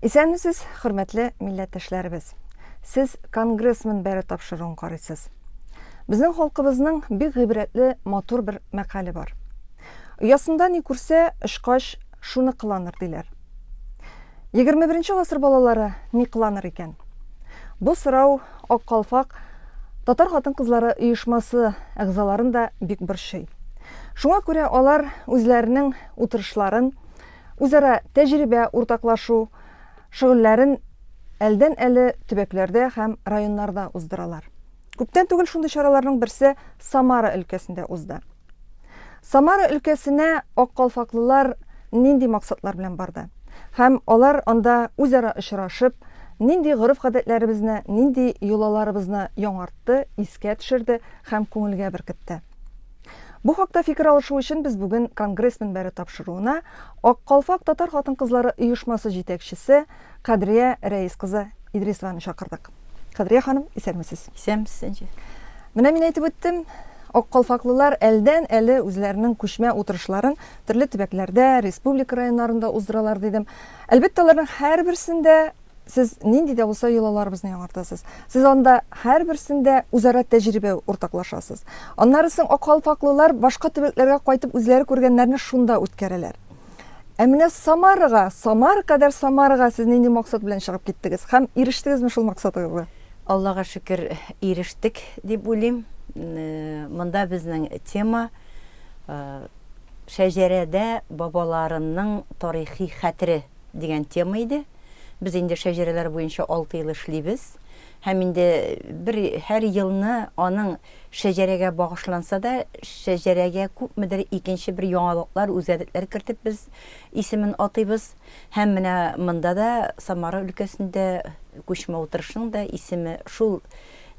Исәнмесез, хөрмәтле милләттәшләребез. Сез Конгресс мөнбәре тапшыруын карыйсыз. Безнең халкыбызның бик гыйбрәтле матур бер мәкале бар. Оясында ни күрсә, очкач шуны кыланыр диләр. 21 гасыр балалары ни кыланыр икән? Бу сорау Ак калфак татар хатын-кызлары оешмасы әгъзаларын да бик борчый. Шуңа күрә алар үзләренең утырышларын Үзара тәҗрибә уртаклашу шөгыльләрен әлдән-әле төбәкләрдә һәм районнарда уздыралар. Күптән түгел шундый чараларның берсе Самара өлкәсендә узды. Самара өлкәсенә аккалфаклылар нинди максатлар белән барды? Һәм алар анда үзара очрашып, нинди гореф-гадәтләребезне, нинди йолаларыбызны яңартты, искә төшерде һәм күңелгә беркетте? Бу хакта фикер алышу өчен без бүген Конгресс мөнбәре тапшыруына Ак калфак татар хатын-кызлары оешмасы җитәкчесе Кадрия Рәис кызы Идрисованы чакырдык. Кадрия ханым, исәнмесез. Исәнмесез, Энҗе. Менә мин әйтеп үттем, Ак калфаклылар әлдән-әле үзләренең күчмә утырышларын төрле төбәкләрдә, республика районнарында уздыралар дидем. Әлбәттә, аларның һәрберсендә Сез нинди дә булса йолаларыбызны яңартасыз. Сез анда һәрберсендә үзара тәҗрибә уртаклашасыз. Аннары соң аккалфаклылар башка төбәкләргә кайтып үзләре күргәннәрне шунда үткәрәләр. Ә менә Самарага, Самара кадәр Самарага сез нинди максат белән чыгып киттегез һәм ирештегезме шул максатыгызга? Аллага шөкер, ирештек дип уйлыйм. Монда безнең тема шәҗәрәдә бабаларының тарихи хәтере дигән тема иде. Без инде шәҗәрәләр буенча 6 ел эшлибез. Һәм инде бер һәр елны аның шәҗәрәгә багышланса да, шәҗәрәгә күпмедер икенче бер яңалыклар, үзгәрешләр кертеп без исемен атыйбыз. Һәм менә монда да Самара өлкәсендә күчмә утырышның да исеме шул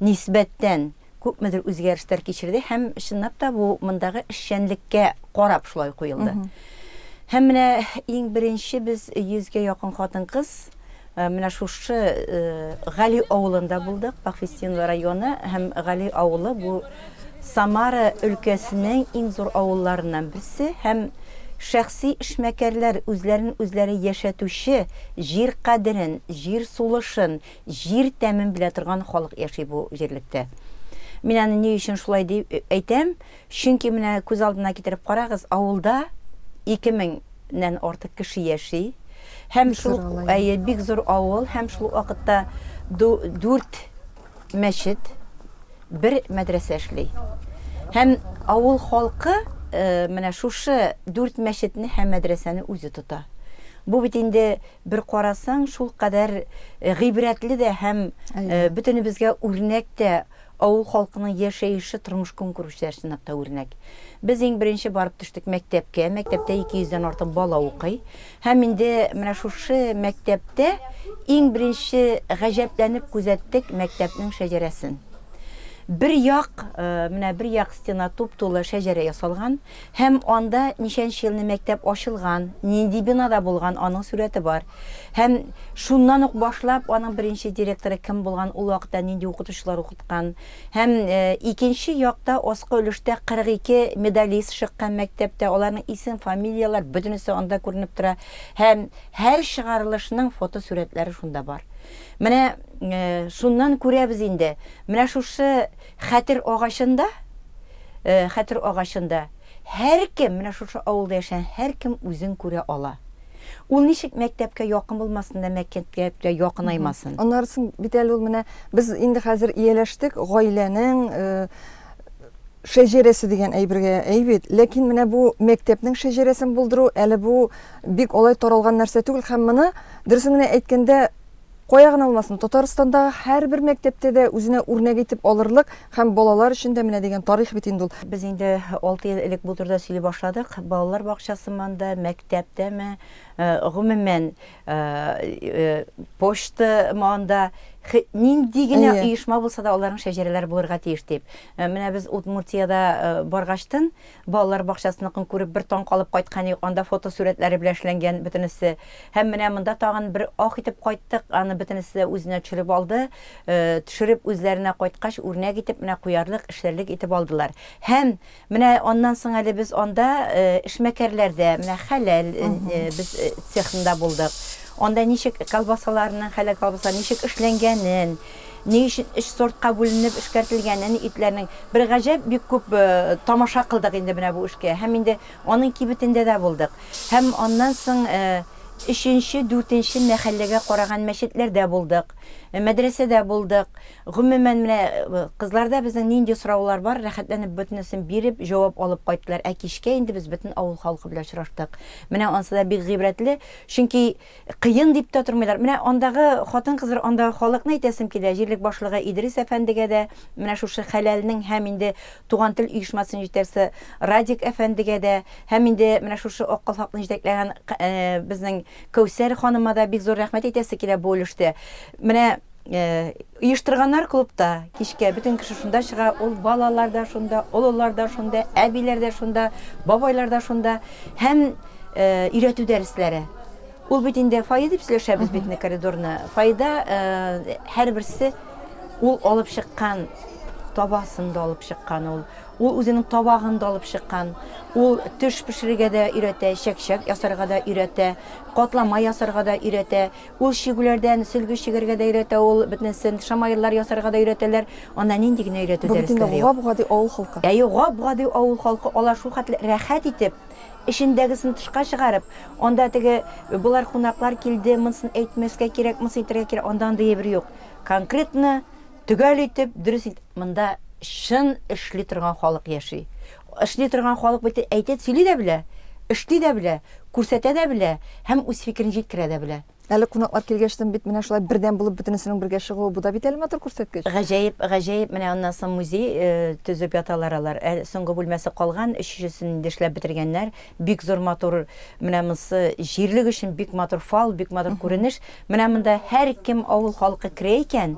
нисбәттән күпмедер үзгәрешләр кичерде һәм чынлап та бу мондагы эшчәнлеккә карап шулай куелды. Һәм менә иң беренче без 100гә якын хатын-кыз э, менә шушы э, Гали авылында булдык, Пахвистин районы һәм Гали авылы бу Самара өлкәсенең иң зур авылларыннан берсе һәм шәхси эшмәкәрләр үзләрен үзләре яшәтүче җир кадерен, җир сулышын, Җир тәмен белә торган халык яши бу җирлектә. Мин аны ни өчен шулай дип э, әйтәм? Чөнки менә күз алдына китереп карагыз, авылда 2000 нән артык кеше яши. Һәм шул әйе, бик зур авыл һәм шул вакытта дүрт мәчет, бер мәдрәсә эшли. Һәм авыл халкы э, менә шушы дүрт мәчетне һәм мәдрәсәне үзе тота. Бу бит инде Бер карасаң, шулкадәр гыйбрәтле дә һәм бөтенебезгә үрнәк тә авыл халкының яшәеше, тормыш көнкүрешләре чынлап та үрнәк. Без иң беренче барып төштек мәктәпкә. Мәктәптә 200 дән артык бала укый. Һәм инде менә шушы мәктәптә иң беренче гаҗәпләнеп күзәттек мәктәпнең шәҗәрәсен. Бер як, менә бер як стена туп-тулы шәҗәрә ясалган. Һәм анда ничәнче елны мәктәп ачылган, нинди бинада булган, аның сурәте бар. Һәм шуннан ук башлап, аның беренче директоры кем булган, ул вакытта нинди укытучылар укыткан. Һәм э, икенче якта аскы өлештә 42 медалист чыккан мәктәптә, аларның исем, фамилияләр бөтенесе анда күренеп тора. Һәм һәр чыгарылышның фотосурәтләре шунда бар. Менә э, шуннан күрәбез инде, менә шушы Хәтер агачында, э, хәтер агачында һәркем, менә шушы авылда яшәгән һәркем үзен күрә ала. Ул ничек мәктәпкә якын булмасын да, мәктәпкә якынаймасын. Аннары соң бит әле ул менә без инде хәзер ияләштек гаиләнең э, шәҗәрәсе дигән әйбергә әй бит. Ләкин менә бу мәктәпнең шәҗәрәсен булдыру әле бу бик алай таралган нәрсә түгел һәм моны дөресен генә әйткәндә Кая гына булмасын, Татарстандагы һәрбер мәктәптә дә үзенә үрнәк итеп алырлык һәм балалар өчен дә менә дигән тарих бит инде ул. Без инде 6 ел элек бу турыда сөйли башладык. Балалар бакчасымы анда, мәктәптәме, гомумән, почтамы анда, нинди генә оешма булса да, аларның шәҗәрәләре булырга тиеш дип. Менә без Удмуртиядә баргачтын, Балалар бакчасыныкын күреп бер таң калып кайткан идек, анда фотосурәтләре белән эшләнгән бөтенесе. Һәм менә монда тагын бер ах итеп кайттык, аны бөтенесе дә үзенә төшереп алды. Э, төшереп үзләренә кайткач, үрнәк итеп менә куярлык, эшләрлек итеп алдылар. Һәм менә аннан соң әле без анда э, эшмәкәрләрдә, менә хәләл э, без цехында булдык. Анда ничек колбасаларның, хәләл колбаса ничек эшләнгәнен, ни өчен өч сортка бүленеп эшкәртелгәнен итләрнең. Бер гаҗәп бик күп тамаша кылдык инде менә бу эшкә. Һәм инде аның кибетендә дә булдык. Һәм аннан соң өченче, дүртенче мәхәлләгә караган мәчетләрдә булдык, мәдрәсәдә булдык. Гомумән, менә кызларда безнең нинди сораулар бар, рәхәтләнеп бөтенесен биреп, җавап алып кайттылар. Ә кичкә инде без бөтен авыл халкы белән очраштык. Менә ансы да бик гыйбрәтле, чөнки кыен дип тә тормыйлар. Менә андагы хатын-кызлар, андагы халыкны әйтәсем килә, җирлек башлыгы Идрис әфәндегә дә, менә шушы Хәләлнең һәм инде Туган тел оешмасының җитәкчесе Радик әфәндегә дә, һәм инде менә шушы Ак калфакны җитәкләгән безнең Кәүсәр ханыма да бик зур рәхмәт әйтәсе килә бу өлештә. Менә оештырганнар клубта кичкә бөтен кеше шунда чыга, ул балалар да шунда, олылар да шунда, әбиләр дә шунда, бабайлар да шунда һәм өйрәтү дәресләре. Ул бит инде фойе дип сөйләшәбез бит инде коридорны. Фойеда һәрберсе ул алып чыккан табасын да алып чыккан ул. Ул үзенең табагын да алып чыккан. Ул төш пешерергә дә өйрәтә, чәкчәк ясарга да өйрәтә, катлама ясарга да өйрәтә. Ул чигүләрдән сөлге чигәргә дә өйрәтә ул, бөтенесен шамаиллар ясарга да өйрәтәләр. Анда нинди генә өйрәтү Бу бит инде дәресләре юк. гап-гади авыл халкы. Әйе, гап-гади авыл халкы, алар шул хәтле рәхәт итеп, эчендәгесен тышка чыгарып, анда теге болар кунаклар килде, монысын әйтмәскә кирәк, монысын әйтергә кирәк, анда андый әйбер юк. Конкретно, төгәл итеп, дөрес итеп, монда чын эшли торган халык яши. Эшли торган халык бит әйтә, сөйли дә белә, эшли дә белә, күрсәтә дә белә һәм үз фикерен җиткерә дә белә. Әле кунаклар килгәчтен бит менә шулай бердәм булып бөтенесенең бергә чыгуы, бу да бит әле матур күрсәткеч. Гаҗәеп, гаҗәеп, менә аннан соң музей төзеп яталар алар. Ә соңгы бүлмәсе калган, өченчесен инде эшләп бетергәннәр. Бик зур матур, менә монысы җирлек өчен бик матур фал, бик матур күренеш. Менә монда һәркем авыл халкы керә икән,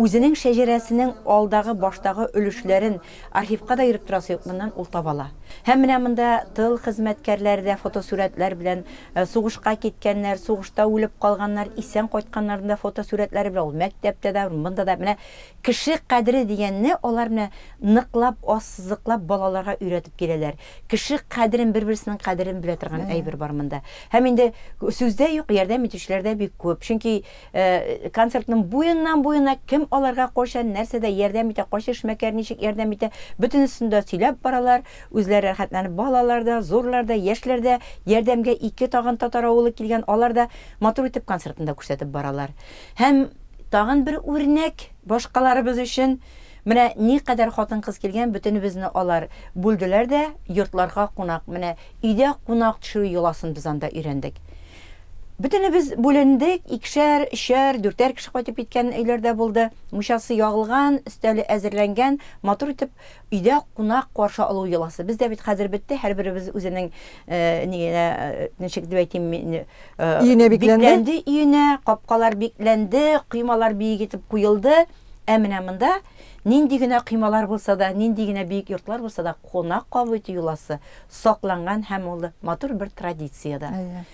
үзенең шәҗәрәсенең алдагы, баштагы өлешләрен Архивка да йөреп торасы юк, моннан ул таба ала. Һәм менә монда тыл хезмәткәрләре дә фотосурәтләр белән, сугышка киткәннәр, сугышта үлеп калганнар, исән кайтканнарның да фотосурәтләре белән, ул мәктәптә дә, монда да. Менә кеше кадере дигәнне алар менә ныклап, ассызыклап балаларга өйрәтеп киләләр. Кеше кадерен, бер-берсенең кадерен белә торган әйбер бар монда. Һәм инде сүз дә юк, ярдәм итүчеләр дә бик күп. Чөнки Концертның буеннан буена кем аларга кайчан нәрсәдә ярдәм итә, кайсы эшмәкәр ничек ярдәм итә, бөтенесен дә сөйләп баралар, үзләре рәхәтләнеп балалар да, зурлар да, яшьләр дә ярдәмгә ике тагын татар авылы килгән, алар да матур итеп концертын да күрсәтеп баралар. Һәм тагын бер үрнәк башкаларыбыз өчен, менә никадәр хатын-кыз килгән, бөтенебезне алар бүлделәр дә, йортларга кунак, менә өйдә кунак төшерү йоласын без анда өйрәндек. Бөтенебез бүлендек, икешәр, өчәр, дүртәр кеше кайтып киткән өйләр дә булды. Мунчасы ягылган, өстәле әзерләнгән, матур итеп өйдә кунак каршы алу йоласы. Бездә бит хәзер бетте, һәрберебез үзенең э, нигенә, э, ничек дип әйтим, э, өенә бикләнде. Бикләнде өенә, капкалар бикләнде, коймалар биек итеп куелды. Ә менә монда нинди генә коймалар булса да, нинди генә биек йортлар булса да, кунак кабул итү йоласы сакланган һәм ул матур бер традиция дә. Әйе.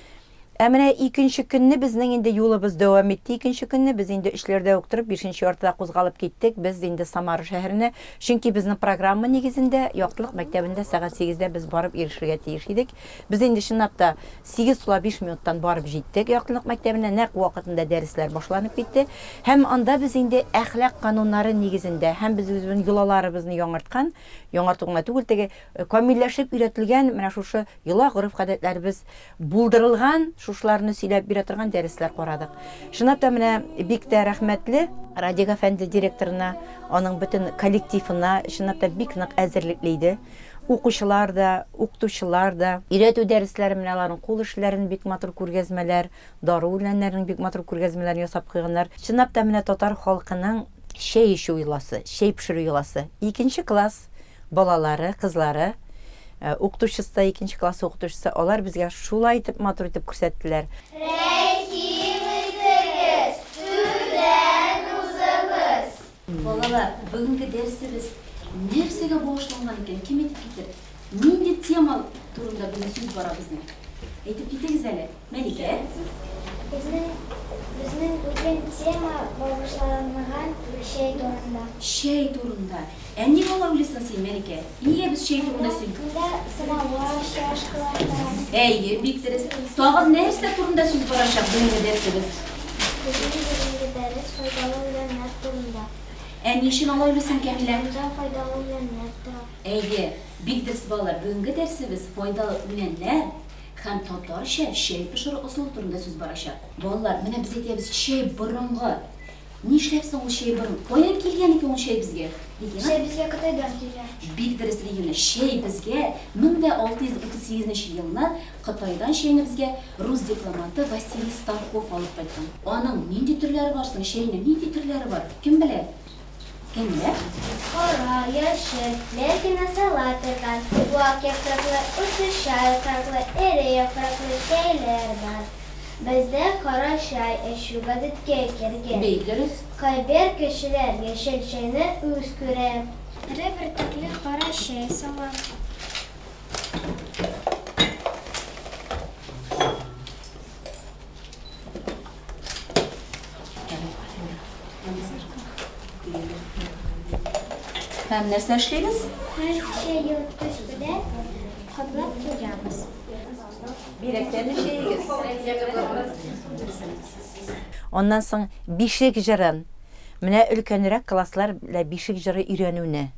Ә менә икенче көнне безнең инде юлыбыз дәвам итте. Икенче көнне без инде өчләрдә үк торып, бишенче яртыда кузгалып киттек. Без инде Самара шәһәренә, чөнки безнең программа нигезендә Яктылык мәктәбендә сәгать сигездә без барып ирешергә тиеш идек. Без инде чынлап та 8:05 минуттан барып җиттек Яктылык мәктәбенә, нәкъ вакытында дәресләр башланып китте. Һәм анда без инде әхлак кануннары нигезендә һәм без үзебезнең йолаларыбызны яңарткан, яңарту гына түгел, теге камилләшеп өйрәтелгән менә шушы йола-гореф-гадәтләребез булдырылган, шушыларны сөйләп бирә торган дәресләр карадык. Чынлап та менә бик тә рәхмәтле Радик әфәнде директорына, аның бөтен коллективына, чынлап та бик нык әзерлекле иде. Укучылар да, укытучылар да. Өйрәтү дәресләре менә аларның кул эшләрен бик матур күргәзмәләр, дару үләннәренең бик матур күргәзмәләрен ясап куйганнар. Чынлап та менә татар халкының чәй эчү йоласы, чәй пешерү йоласы. Икенче класс балалары, кызлары, укытучысы да икенче класс укытучысы, алар безгә шулай итеп матур итеп күрсәттеләр. Рәхим итегез, түрдән узыгыз. Балалар, бүгенге дәресебез нәрсәгә багышланган икән, кем әйтеп китер? Нинди тема турында бүген сүз бара безнең? Әйтеп китегез әле, Мәликә. Безнең безнең. Бүген тема багышланган чәй турында. Чәй турында. Ә ник алай уйлыйсың син, Мәликә? Нигә без чәй турында сөйли? Монда самовар, чашкалар тора. Әйе, бик дөрес. Тагын нәрсә турында сүз барачак бүгенге дәресебез? Безнең бүгенге дәрес файдалы үләннәр турында. Ә ни өчен алай уйлыйсың, Кәмилә? Монда файдалы үләннәр тора. Әйе, бик дөрес, балалар. Бүгенге дәресебез файдалы үләннәр һәм татарча чәй пешерү ысулы турында сүз барачак. Балалар, менә без әйтәбез, чәй борынгы. Нишләп соң ул чәй борын? Каян килгән икән ул чәй безгә? Регина? Чәй безгә Кытайдан килгән. Бик дөрес, Регина. Чәй безгә 1638 нче елны Кытайдан чәйне безгә рус дипломаты Василий Старков алып кайткан. Аның нинди төрләре бар соң чәйнең? Нинди төрләре бар? Кем белә? Кем белә? Кара, яшел, ләкин асала торган, вак яфраклы, утырча яфраклы, эре яфраклы чәйләр бар. Бездә кара чәй эчү гадәткә кергән. Бик дөрес. Кайбер кешеләр яшел чәйне үз күрә. Эре бөртекле кара чәй салам. Һәм нәрсә эшлибез? Һәм чәй йорткыч белән каплап куябыз. Бирәктән эчәегез. Аннан соң бишек җырын. Менә өлкәнрәк класслар белән бишек җыры өйрәнүне.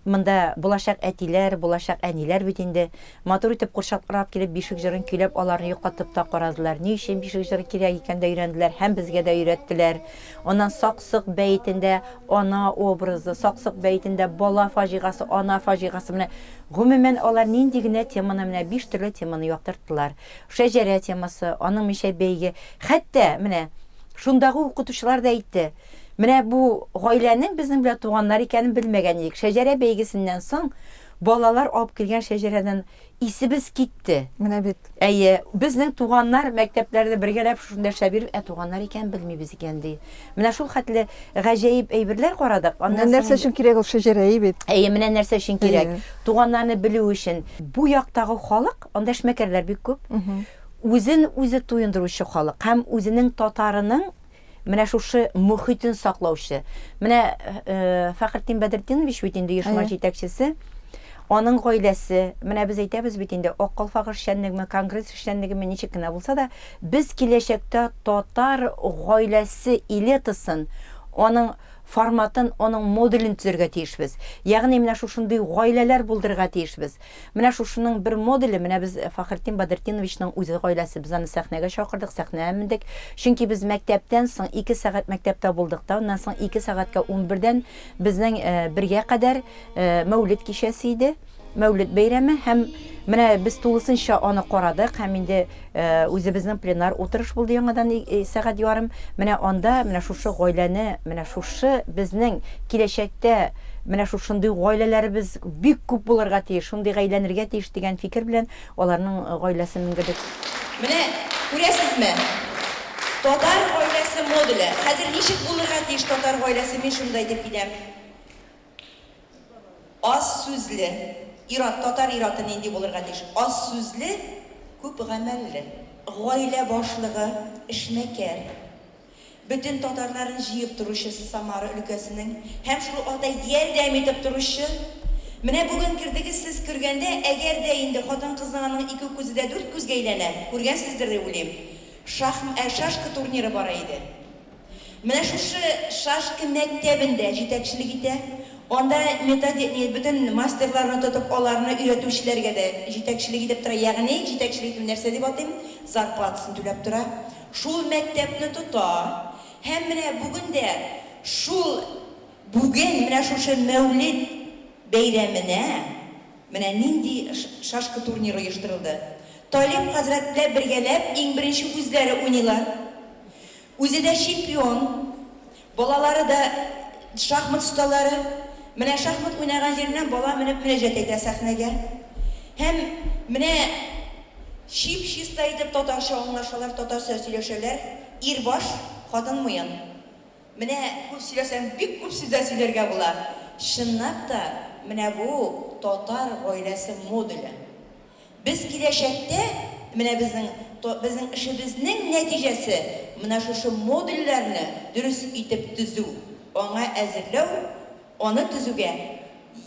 Монда булачак әтиләр, булачак әниләр бит инде. Матур итеп курчаклар алып килеп бишек җырын көйләп аларны йоклатып та карадылар. Ни өчен бишек җыры кирәк икәнен дә өйрәнделәр һәм безгә дә өйрәттеләр. Аннан Сак-сок бәетендә ана образы, Сак-сок бәетендә бала фаҗигасы, ана фаҗигасы. Менә Гомумән, алар нинди генә теманы, менә биш төрле теманы яктырттылар. Шәҗәрә темасы, аның мичә бәйге. Хәтта, менә, шундагы укытучылар да әйтте, менә бу гаиләнең безнең белән туганнар икәнен белмәгән идек. Шәҗәрә бәйгесеннән соң балалар алып килгән шәҗәрәдән исебез китте. Менә бит. Әйе, безнең туганнар мәктәпләрдә бергәләп шушында эшләп йөреп, ә туганнар икәнен белмибез икән, ди. Менә шул хәтле гаҗәеп әйберләр карадык. Аннан Менә нәрсә өчен кирәк ул шәҗәрә бит. Әйе, менә нәрсә өчен кирәк. Туганнарны белү өчен. Бу яктагы халык, анда эшмәкәрләр бик күп. Үзен үзе туендыручы халык һәм үзенең татарының менә шушы мөхитен саклаучы. Менә э, Фәхретдин Бәдретдинович бит инде оешма җитәкчесе. Аның гаиләсе, менә без әйтәбез бит инде, Ак калфак эшчәнлегеме, конгресс эшчәнлегеме, ничек кенә булса да, без киләчәктә татар гаиләсе элитасын, аның форматын, аның модулен төзергә тиешбез. Ягъни менә шушындый гаиләләр булдырырга тиешбез. Менә шушының бер модуле, менә без Фәхретдин Бәдретдиновичның үзе гаиләсе, без аны сәхнәгә чакырдык, сәхнәгә мендек. Чөнки без мәктәптән соң 2 сәгать мәктәптә булдык та, аннан соң 2 сәгатькә унбердән безнең бергә кадәр Мәүлет кичәсе иде. Мәүлет бәйрәме һәм менә без тулысынча аны карадык һәм инде үзебезнең пленар утырыш булды яңадан сәгать ярым. Менә анда менә шушы гаиләне, менә шушы безнең киләчәктә менә шушындый гаиләләребез бик күп булырга тиеш, шундый гаиләнергә тиеш дигән фикер белән аларның гаиләсен менгердек. Менә күрәсезме, татар гаиләсе модуле. Хәзер ничек булырга тиеш татар гаиләсе, мин шуны да әйтеп китәм. Аз сүзле. Ир-ат, татар ир-аты нинди булырга тиеш? Аз сүзле, күп гамәлле. Гаилә башлыгы, эшмәкәр. Бөтен татарларын җыеп торучы Самара өлкәсенең һәм шул ата ярдәм итеп торучы. Менә бүген кердегез сез, кергәндә, әгәр дә инде хатын-кызның аның ике күзе дә дүрт күзгә әйләнә, күргәнсездер дип уйлыйм, шахм, ә, шашка турниры бара иде. Менә шушы шашка мәктәбендә җитәкчелек итә. Анда методи, ни, бөтен мастерларны тотып, аларны өйрәтүчеләргә дә җитәкчелек итеп тора. Ягъни, җитәкчелек итү нәрсә дип атыйм, зарплатасын түләп тора. Шул мәктәпне тота. Һәм менә бүген дә шул, бүген менә шушы Мәүлид бәйрәменә менә нинди шашка турниры оештырылды. Талип хәзрәт белән бергәләп иң беренче үзләре уйныйлар. Үзе дә чемпион, балалары да шахмат осталары. Менә шахмат уйнаган җиреннән бала менеп мөнәҗәт әйтә сәхнәгә. Һәм менә чип-чиста итеп татарча аңлашалар, татарча сөйләшәләр. Ир баш, хатын муен. Менә күп сөйләсәң, бик күп сүзләр сөйләргә була. Чынлап та, менә бу татар гаиләсе модуле. Без киләчәктә, менә безнең. Безнең эшебезнең нәтиҗәсе менә шушы модульләрне дөрес итеп төзү, аңа әзерләү, аны төзүгә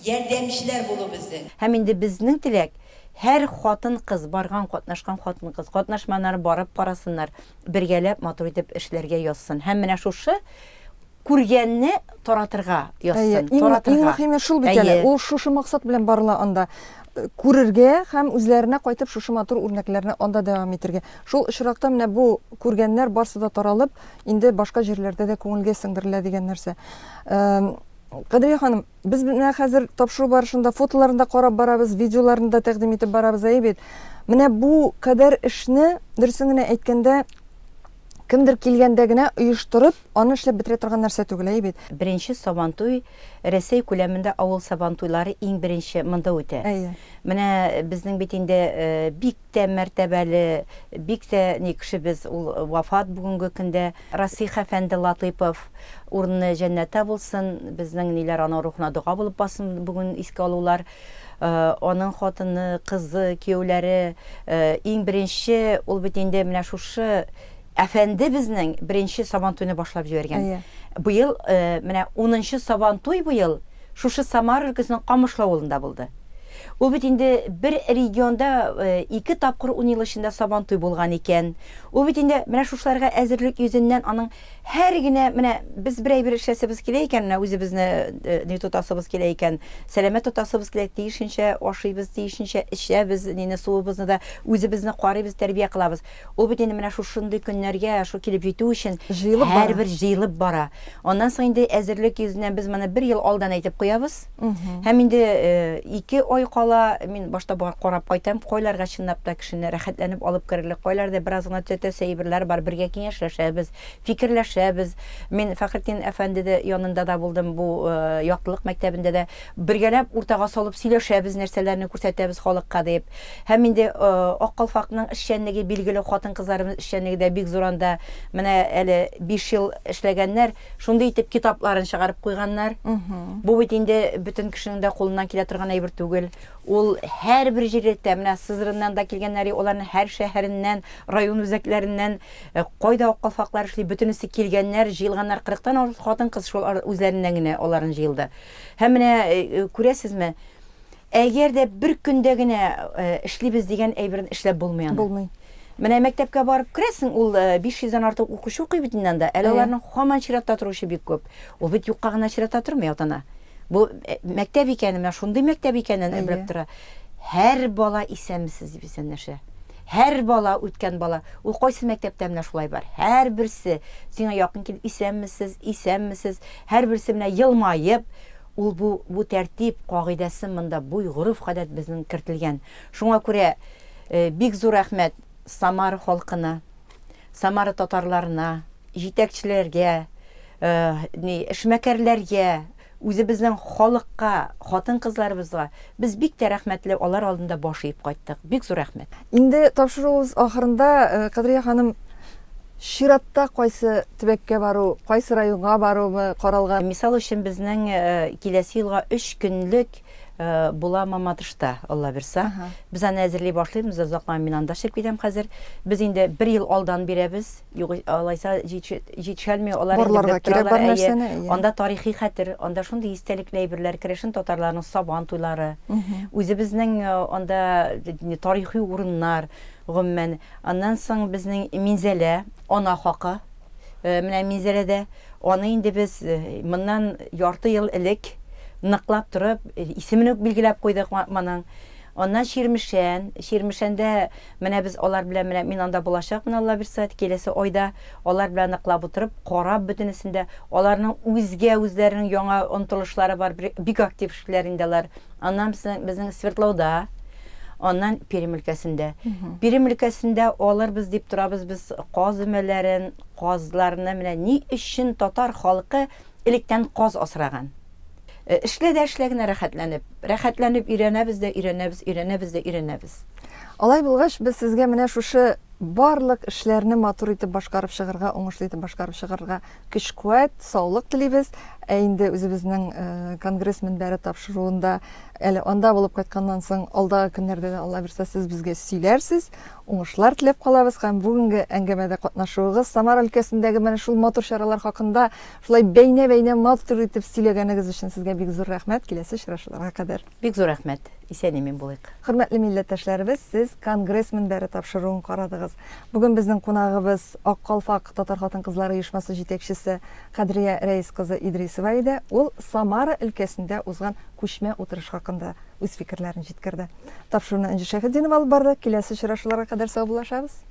ярдәмчеләр булу безнең. Һәм инде безнең теләк, һәр хатын-кыз, барган, катнашкан хатын-кыз, катнашмаганнары барып карасыннар, бергәләп матур итеп эшләргә язсын. Һәм менә шушы күргәнне таратырга язсын, Әйе, иң, иң мөһиме шул бит әле. Ул шушы максат белән барыла анда. Э, күрергә һәм үзләренә кайтып шушы матур үрнәкләрне анда дәвам итергә. Шул очракта менә бу күргәннәр барсы да таралып, инде башка җирләрдә дә күңелгә сеңдерелә дигән нәрсә. Кадрия ханым, без менә хәзер тапшыру барышында фотоларын да карап барабыз, видеоларын да тәкъдим итеп барабыз, әйе бит. Менә бу кадәр эшне, дөресен генә әйткәндә, кемдер килгәндә генә оештырып, аны эшләп бетерә торган нәрсә түгел, әйе бит. Беренче Сабантуй, Рәсәй күләмендә авыл Сабантуйлары иң беренче монда үтә. Әйе. Менә безнең бит инде бик тә мәртәбәле, бик тә ни кешебез, ул вафат бүгенге көндә. Расих әфәнде Латыйпов, урыны җәннәттә булсын, безнең ниләр аның рухына дога булып бассын бүген искә алулар. Аның хатыны, кызы, кияүләре, иң беренче ул бит инде менә шушы әфәнде безнең беренче Сабантуйны башлап җибәргән. Әйе. Быел менә унынчы Сабантуй быел шушы Самара өлкәсенең Камышлы авылында булды. Ул бит инде бер регионда ике тапкыр ун ел эчендә Сабантуй булган икән. Ул бит инде менә шушыларга әзерлек йөзеннән аның һәр генә менә без бер әйбер эшләсебез килә икән, менә үзебезне ни тотасыбыз килә икән, сәламәт тотасыбыз килә, тиешенчә ашыйбыз, тиешенчә эчәбез, нине суыбызны да үзебезне карыйбыз, тәрбия кылабыз. Ул бит инде менә шушындый көннәргә шу килеп җитү өчен Җыелып бара. һәрбер җыелып бара. Аннан соң инде әзерлек йөзеннән без моны бер ел алдан әйтеп куябыз. Һәм инде ике ай кала мин башта бар карап кайтам, кайларга чынлап та кешене рәхәтләнеп алып керерлек, кайларда бераз гына төзәтәсе әйберләр бар, бергә киңәшләшәбез, фикерләшәбез. Мин Фәхретдин әфәнде дә янында да булдым, бу Яктылык мәктәбендә дә бергәләп уртага салып сөйләшәбез, нәрсәләрне күрсәтәбез халыкка дип. Һәм инде Ак калфакның эшчәнлеге билгеле, хатын-кызларыбыз эшчәнлеге дә бик зур анда. Менә әле 5 ел эшләгәннәр. Шундый итеп китапларын чыгарып куйганнар. Бу бит инде бөтен кешенең дә кулыннан килә торган әйбер түгел. Ул һәрбер җирлектә, менә Сызраннан да килгәннәр, аларның һәр шәһәреннән, район үзәкләреннән, э, кайда ак калфаклар эшли, бөтенесе килгәннәр, җыелганнар. 40-тан артык хатын-кыз шул үзләреннән генә аларын җыелды. Һәм менә э, э, күрәсезме, Әгәр дә бер көндә генә эшлибез дигән әйберен эшләп булмый аны. Булмый. Менә мәктәпкә барып керәсең, ул 500 дән артык укучы укый бит инде анда. Әле аларның һаман чиратта торучы бик күп. Ул бит юкка гына чиратта тормый ата-ана. Бу мәктәп икәнен, менә шундый мәктәп икәнен белеп тора. Һәр бала исәнмесез дип исәнләшә. Һәр бала, үткән бала, ул кайсы мәктәптә менә шулай бар. Һәрберсе сиңа якын килеп исәнмесез, исәнмесез, һәрберсе менә елмаеп, Ул бу, бу тәртип кагыйдәсе монда, бу гореф-гадәт безнең кертелгән. Шуңа күрә бик зур рәхмәт Самара халкына, Самара татарларына, җитәкчеләргә, ни, эшмәкәрләргә, үзебезнең халыкка, хатын-кызларыбызга. Без бик тә рәхмәтле, алар алдында баш иеп кайттык. Бик зур рәхмәт. Инде тапшыруыбыз ахырында, Кадрия ханым, Чиратта кайсы төбәккә бару, кайсы районга барумы каралган? Мисал өчен, безнең киләсе елга өч көнлек була Мамадышта, Алла бирса. Без аны әзерли башлыйбыз, озакламый мин анда эшләп китәм хәзер. Без инде бер ел алдан бирәбез, юк, алайса җитешәлми, алар инде Барларга белеп кирәк торалар. бар Әйе, нәрсәне, әйе. анда тарихи хәтер, анда шундый истәлекле әйберләр, керәшен татарларының сабан туйлары, үзебезнең анда тарихи урыннар, гомумән. Аннан соң безнең Минзәлә, ана хакы, менә Минзәләдә, аны инде без моннан ярты ел элек ныклап торып, исемен үк билгеләп куйдык моның. Аннан Чирмешән, Чирмешәндә менә без алар белән, менә мин анда булачакмын, Алла бирса, киләсе айда, алар белән ныклап утырып, карап бөтенесен дә, аларның үзгә үзләренең яңа омтылышлары бар, бик актив эшлиләр инде алар. Аннан безнең Свердлауда, Аннан Пермь өлкәсендә. Пермь өлкәсендә алырбыз дип торабыз без каз өмәләрен, казларны. Менә ни өчен татар халкы электән каз асраган? Э, эшлә дә эшлә генә рәхәтләнеп. Рәхәтләнеп өйрәнәбез дә өйрәнәбез, өйрәнәбез дә өйрәнәбез. Алай булгач, без сезгә менә шушы барлык эшләрне матур итеп башкарып чыгарга, уңышлы итеп башкарып чыгарга көч-куәт, саулык телибез. Ә инде үзебезнең э, конгресс мөнбәре тапшыруында Әле анда булып кайтканнан соң алдагы көннәрдә дә Алла бирсә сез безгә сөйләрсез. Уңышлар теләп калабыз һәм бүгенге әңгәмәдә катнашуыгыз, Самара өлкәсендәге менә шул матур чаралар хакында шулай бәйнә-бәйнә матур итеп сөйләгәнегез өчен сезгә бик зур рәхмәт. Киләсе очрашуларга кадәр. Бик зур рәхмәт. Исән-имин булыйк. Хөрмәтле милләттәшләребез, сез Конгресс мөнбәре тапшыруын карадыгыз. Бүген безнең кунагыбыз Ак калфак татар хатын-кызлары оешмасы җитәкчесе Кадрия Рәис кызы Идрисова иде. Ул Самара өлкәсендә узган күчмә утырыш хакында үз фикерләрен җиткерде. Тапшыруны Энҗе Шәйхетдинова алып барды. Киләсе очрашуларга кадәр саубуллашабыз.